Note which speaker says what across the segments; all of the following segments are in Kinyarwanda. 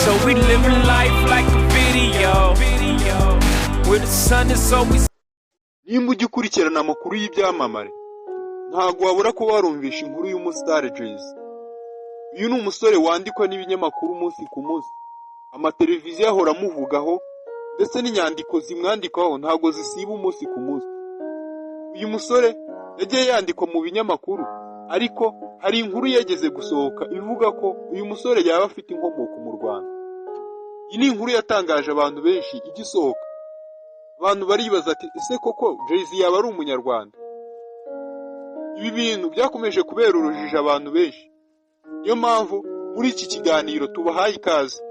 Speaker 1: So we living life like a video, where the sun is always
Speaker 2: Nimba ujya ukurikirana amakuru y'ibyamamare, ntabwo wabura kuba warumvisha inkuru y'umusitari Jay-Z. Uyu ni umusore wandikwa n'ibinyamakuru umunsi ku munsi, amateleviziyo ahora amuvugaho, ndetse n'inyandiko zimwandikwaho ntabwo zisiba umunsi ku munsi. Uyu musore yagiye yandikwa mu binyamakuru, ariko hari inkuru yageze gusohoka ivuga ko uyu musore yaba afite inkomoko mu Rwanda. Iyi ni inkuru yatangaje abantu benshi igisohoka. Abantu baribaza ati: "Ese koko Jay-Z yaba ari Umunyarwanda?" Ibi bintu byakomeje kubera urujijo abantu benshi. Niyo mpamvu muri iki kiganiro tubahaye ikaze.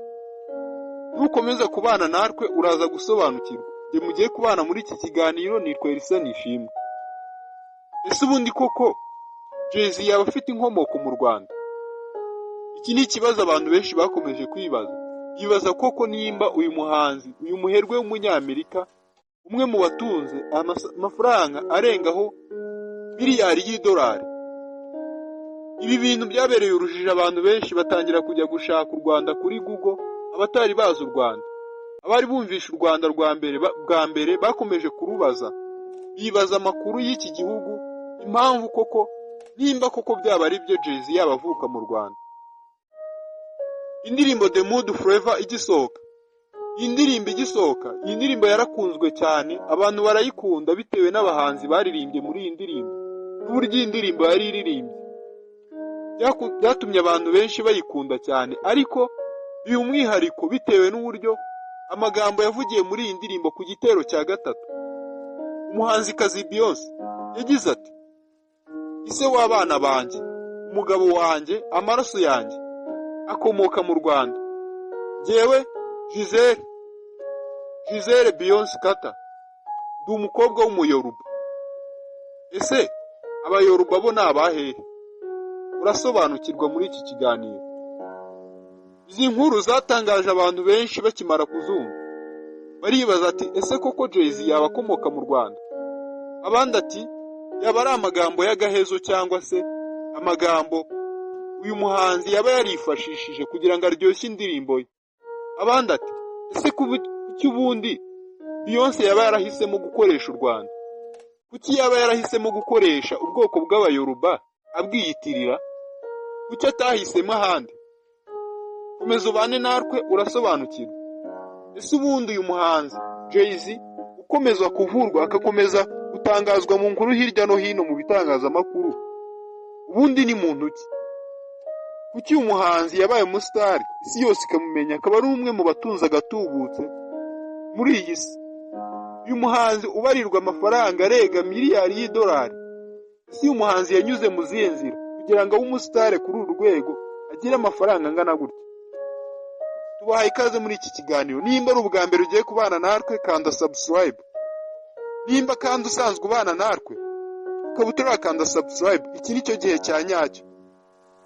Speaker 2: Nukomeza kubana natwe uraza gusobanukirwa. Njye mugiye kubana muri iki kiganiro nitwa Elisa Nishimwe. Ese ubundi koko Jay-Z yaba afite inkomoko mu Rwanda? Iki ni ikibazo abantu benshi bakomeje kwibaza. Bibaza koko nimba uyu muhanzi, uyu muherwe w'Umunyamerika, umwe mu batunze amafaranga arengaho miliyari y'idolari. Ibi bintu byabereye urujijo abantu benshi, batangira kujya gushaka u Rwanda kuri Google. Abatari bazi u Rwanda, abari bumvishe u Rwanda rwa mbere bwa mbere, bakomeje kurubaza, bibaza amakuru y'iki gihugu, impamvu koko nimba koko byaba ari byo Jay-Z yaba avuka mu Rwanda. Indirimbo The Mood Forever igisohoka, iyi ndirimbo igisohoka, iyi ndirimbo yarakunzwe cyane, abantu barayikunda bitewe n'abahanzi baririmbye muri iyi ndirimbo n'uburyo iyi ndirimbo yari iririmbye. Byatumye abantu benshi bayikunda cyane, ariko biba umwihariko bitewe n'uburyo amagambo yavugiye muri iyi ndirimbo ku gitero cya gatatu. Umuhanzikazi Beyonce yagize ati: "Ise w'abana banjye, umugabo wanjye, amaraso yanjye akomoka mu Rwanda. Njyewe Gisele, Gisele Beyonce Carter, ndi umukobwa w'Umuyoruba." Ese Abayoruba bo ni abahehe? Urasobanukirwa muri iki kiganiro. Izi nkuru zatangaje abantu benshi bakimara kuzumva. Baribaza ati: "Ese koko Jay-Z yaba akomoka mu Rwanda?" Abandi ati: "Yaba ari amagambo y'agahezo cyangwa se amagambo uyu muhanzi yaba yarifashishije kugira ngo aryoshye indirimbo ye." Abandi ati: "Ese kuki ubundi Beyonce yaba yarahisemo gukoresha u Rwanda? Kuki yaba yarahisemo gukoresha ubwoko bw'Abayoruba abwiyitirira? Kuki atahisemo ahandi?" Komeza ubane natwe urasobanukirwa. Ese ubundi uyu muhanzi Jay-Z ukomeza kuvurwa, agakomeza gutangazwa mu nkuru hirya no hino mu bitangazamakuru, ubundi ni muntu ki? Kuki uyu muhanzi yabaye umusitari, isi yose ikamumenya, akaba ari umwe mu batunze agatubutse muri iyi si? Uyu muhanzi ubarirwa amafaranga arenga miliyari y'idolari, ese uyu muhanzi yanyuze mu zihe nzira kugira ngo abe umusitari kuri uru rwego, agire amafaranga angana gutya? Tubahaye ikaze muri iki kiganiro. Nimba ari ubwa mbere ugiye kubana natwe, kanda subscribe. Nimba kandi usanzwe ubana natwe ukaba utarakanda subscribe, iki ni cyo gihe cya nyacyo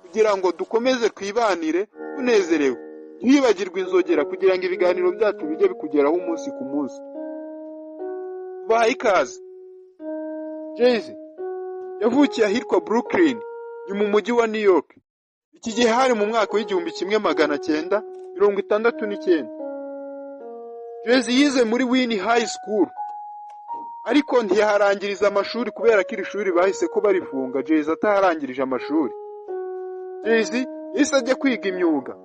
Speaker 2: kugira ngo dukomeze twibanire tunezerewe. Ntiwibagirwe inzogera kugira ngo ibiganiro byacu bijye bikugeraho umunsi ku munsi. Tubahaye ikaze. Jay-Z yavukiye ahitwa Brooklyn, ni mu mujyi wa New York. Iki gihe hari mu mwaka w'1969. Jay-Z yize muri Wayne High School, ariko ntiyaharangiriza amashuri kubera ko iri shuri bahise ko barifunga Jay-Z ataharangirije amashuri. Jay-Z yahise ajya kwiga imyuga.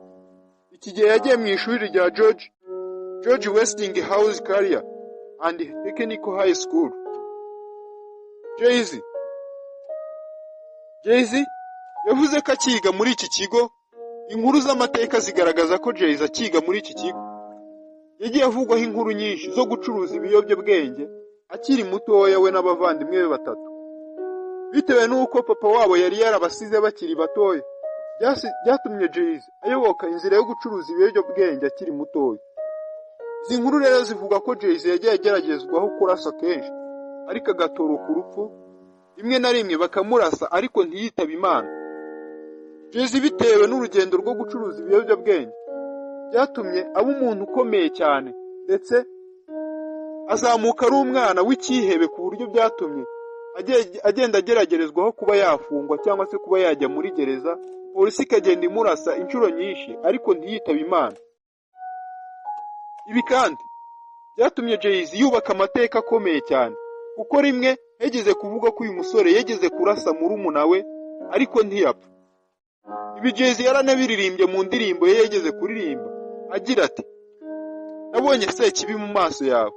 Speaker 2: Iki gihe yagiye mu ishuri rya George Westinghouse Career and Technical High School. Jay-Z yavuze ko akiga muri iki kigo, inkuru z'amateka zigaragaza ko Jay-Z akiga muri iki kigo yagiye avugwaho inkuru nyinshi zo gucuruza ibiyobyabwenge akiri mutoya, we n'abavandimwe be batatu. Bitewe n'uko papa wabo yari yarabasize bakiri batoya, byatumye Jay-Z ayoboka inzira yo gucuruza ibiyobyabwenge akiri mutoya. Izi nkuru rero zivuga ko Jay-Z yagiye ageragezwaho kurasa kenshi ariko agatoroka urupfu, rimwe na rimwe bakamurasa ariko ntiyitabe Imana. Jay-Z bitewe n'urugendo rwo gucuruza ibiyobyabwenge byatumye aba umuntu ukomeye cyane, ndetse azamuka ari umwana w'icyihebe, ku buryo byatumye agenda ageragerezwaho kuba yafungwa cyangwa se kuba yajya muri gereza, polisi ikagenda imurasa inshuro nyinshi ariko ntiyitabe Imana. Ibi kandi byatumye Jay-Z yubaka amateka akomeye cyane, kuko rimwe yageze kuvuga ko uyu musore yageze kurasa murumuna we ariko ntiyapfa. Ibi Jay-Z yaranabiririmbye mu ndirimbo ye yageze kuririmba agira ati: "Nabonye sekibi mu maso yawe."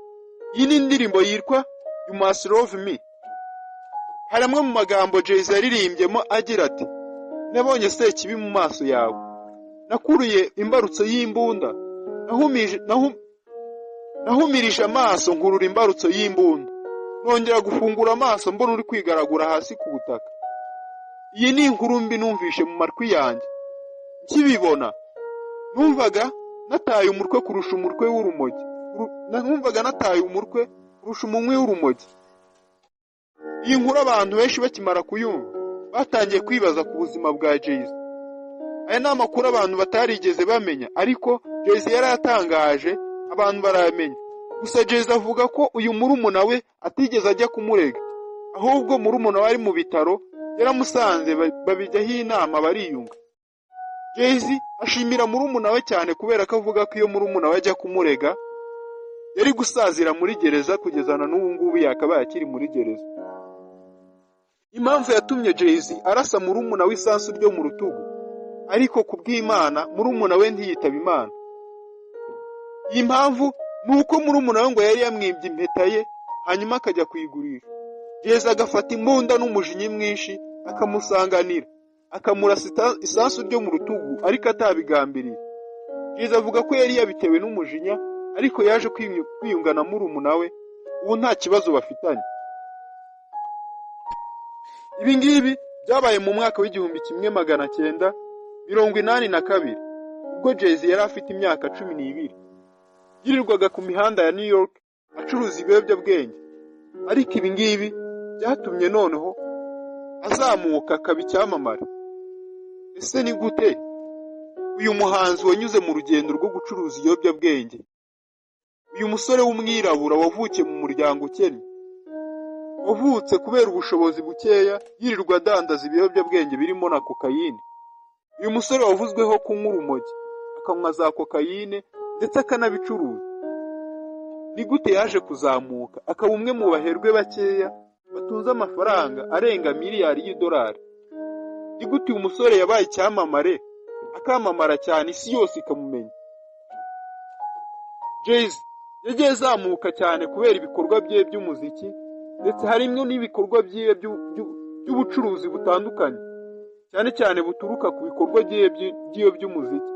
Speaker 2: Iyi ni indirimbo yitwa "You Must Love Me". Hari amwe mu magambo Jay-Z yaririmbyemo agira ati: "Nabonye sekibi mu maso yawe, nakuruye imbarutso y'imbunda, nahumirije amaso nkurura imbarutso y'imbunda, nongera gufungura amaso mbona uri kwigaragura hasi ku butaka. Iyi ni inkuru mbi numvishe mu matwi yanjye. Nkibibona numvaga nataye umutwe kurusha umutwe w'urumogi, numvaga nataye umutwe kurusha umunywi w'urumogi." Iyi nkuru abantu benshi bakimara kuyumva batangiye kwibaza ku buzima bwa Jay-Z. Aya ni amakuru abantu batarigeze bamenya, ariko Jay-Z yarayatangaje abantu barayamenya. Gusa Jay-Z avuga ko uyu murumuna we atigeze ajya kumurega, ahubwo murumuna we ari mu bitaro yaramusanze, babijyaho inama, bariyunga. Jay-Z ashimira murumuna we cyane kubera ko avuga ko iyo murumuna we ajya kumurega yari gusazira muri gereza, kugeza na n'ubu ngubu yakabaye akiri muri gereza. Impamvu yatumye Jay-Z arasa murumuna we isasu ryo mu rutugu, ariko ku bw'Imana murumuna we ntiyitaba Imana, iyi mpamvu ni uko murumuna we ngo yari yamwibye impeta ye hanyuma akajya kuyigurisha. Jay-Z agafata imbunda n'umujinya mwinshi akamusanganira, akamurasa isasu ryo mu rutugu ariko atabigambiriye. Jay-Z avuga ko yari yabitewe n'umujinya, ariko yaje kwiyunga na murumuna we, ubu nta kibazo bafitanye. Ibi ngibi byabaye mu mwaka w'1982, ubwo Jay-Z yari afite imyaka 12. Yirirwaga ku mihanda ya New York acuruza ibiyobyabwenge, ariko ibi ngibi byatumye noneho azamuka akaba icyamamare. Ese ni gute uyu muhanzi wanyuze mu rugendo rwo gucuruza ibiyobyabwenge, uyu musore w'umwirabura wavukiye mu muryango ukennye, wavutse kubera ubushobozi bukeya yirirwa adandaza ibiyobyabwenge birimo na kokayine, uyu musore wavuzweho kunywa urumogi, akanywa za kokayine ndetse akanabicuruza, ni gute yaje kuzamuka akaba umwe mu baherwe bakeya batunze amafaranga arenga miliyari y'idolari? Ni gute uyu musore yabaye icyamamare, akamamara cyane, isi yose ikamumenya? Jay-Z yagiye azamuka cyane kubera ibikorwa bye by'umuziki, ndetse harimo n'ibikorwa byiwe by'ubucuruzi butandukanye, cyane cyane buturuka ku bikorwa byiwe by'umuziki,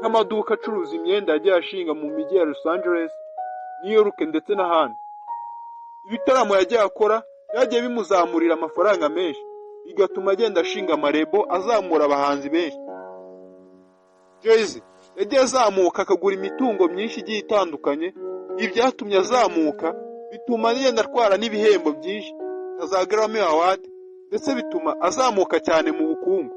Speaker 2: nk'amaduka acuruza imyenda yagiye ashinga mu mijyi ya Los Angeles, New York ndetse n'ahandi. Ibitaramo yagiye akora byagiye bimuzamurira amafaranga menshi, bigatuma agenda ashinga ama label azamura abahanzi benshi. Jay-Z yagiye azamuka akagura imitungo myinshi igiye itandukanye. Ibi byatumye azamuka, bituma agenda atwara n'ibihembo byinshi nka za Grammy Award, ndetse bituma azamuka cyane mu bukungu.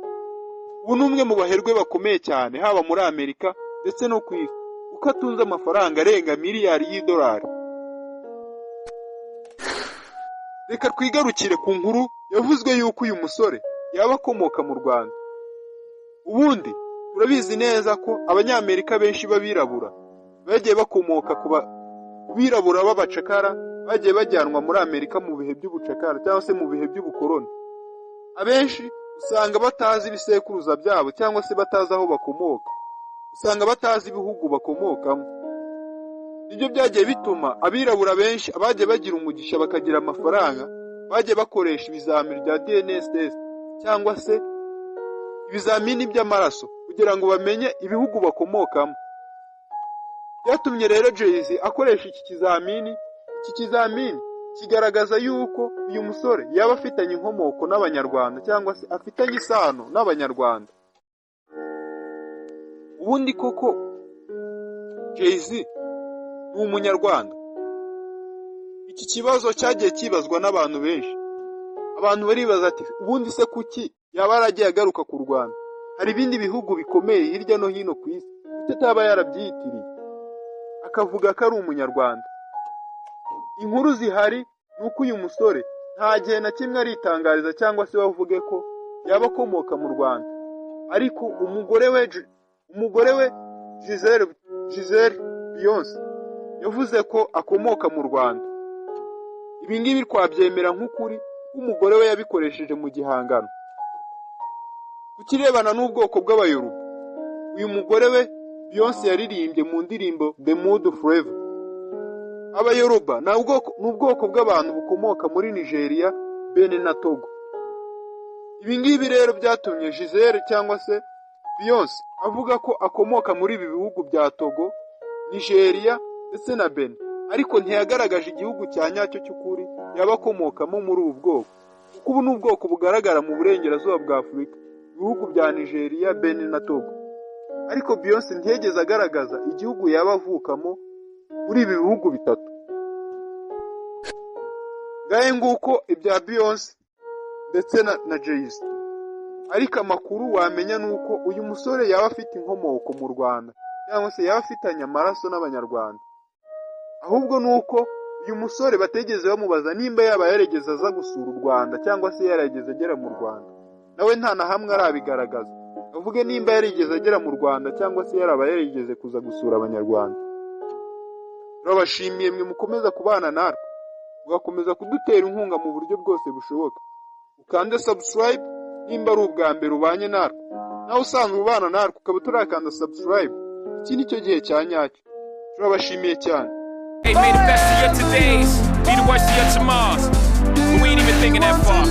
Speaker 2: Ubu ni umwe mu baherwe bakomeye cyane haba muri Amerika ndetse no ku isi, kuko atunze amafaranga arenga miliyari y'idolari. Reka twigarukire ku nkuru yavuzwe yuko uyu musore yaba akomoka mu Rwanda. Ubundi turabizi neza ko Abanyamerika benshi b'abirabura bagiye bakomoka ku birabura b'abacakara bagiye bajyanwa muri Amerika mu bihe by'ubucakara cyangwa se mu bihe by'ubukoloni. Abenshi usanga batazi ibisekuruza byabo cyangwa se batazi aho bakomoka, usanga batazi ibihugu bakomokamo. Nibyo byagiye bituma abirabura benshi abagiye bagira umugisha bakagira amafaranga bagiye bakoresha ibizamini bya DNA test cyangwa se ibizamini by'amaraso kugira ngo bamenye ibihugu bakomokamo. Byatumye rero Jay-Z akoresha iki kizamini. Iki kizamini kigaragaza yuko uyu musore yaba afitanye inkomoko n'Abanyarwanda cyangwa se afitanye isano n'Abanyarwanda. Ubundi koko Jay-Z ni Umunyarwanda? Iki kibazo cyagiye kibazwa n'abantu benshi. Abantu baribaza ati: "Ubundi se kuki yaba yaragiye agaruka ku Rwanda? Hari ibindi bihugu bikomeye hirya no hino ku isi, kuki ataba yarabyiyitiriye akavuga ko ari Umunyarwanda?" Inkuru zihari ni uko uyu musore nta gihe na kimwe aritangariza cyangwa se bavuge ko yaba akomoka mu Rwanda, ariko umugore we Gisele Beyonce yavuze ko akomoka mu Rwanda. Ibi ngibi twabyemera nk'ukuri ko umugore we yabikoresheje mu gihangano. Ku kirebana n'ubwoko bw'Abayoruba, uyu mugore we Beyonce yaririmbye mu ndirimbo The Mood Forever. Abayoruba ni ubwoko bw'abantu bukomoka muri Nigeria, Benin na Togo. Ibi ngibi rero byatumye Gisele cyangwa se Beyonce avuga ko akomoka muri ibi bihugu bya Togo, Nigeria ndetse na Benin, ariko ntiyagaragaje igihugu cya nyacyo cy'ukuri yaba akomokamo muri ubu bwoko, kuko ubu ni ubwoko bugaragara mu burengerazuba bwa Afurika, ibihugu bya Nigeria, Benin na Togo. Ariko Beyonce ntiyigeze agaragaza igihugu yaba avukamo muri ibi bihugu bitatu. Ngahe nguko ibya Beyonce ndetse na Jay-Z. Ariko amakuru wamenya ni uko uyu musore yaba afite inkomoko mu Rwanda cyangwa se yaba afitanye amaraso n'Abanyarwanda. Ahubwo ni uko uyu musore batigeze bamubaza nimba yaba yarigeze aza gusura u Rwanda cyangwa se yarigeze agera mu Rwanda. Nawe nta na hamwe arabigaragaza. Avuge nimba yarigeze agera mu Rwanda cyangwa se yaraba yarigeze kuza gusura Abanyarwanda. Turabashimiye mwe mukomeza kubana natwe, mugakomeza kudutera inkunga mu buryo bwose bushoboka. Ukande subscribe nimba ari ubwa mbere ubanye natwe. Nawe usanzwe ubana natwe ukaba utarakanda subscribe, iki ni cyo gihe cya nyacyo. Turabashimiye cyane.
Speaker 1: Hey, may the best of your todays be the worst of your tomorrows. But we ain't even thinking that far.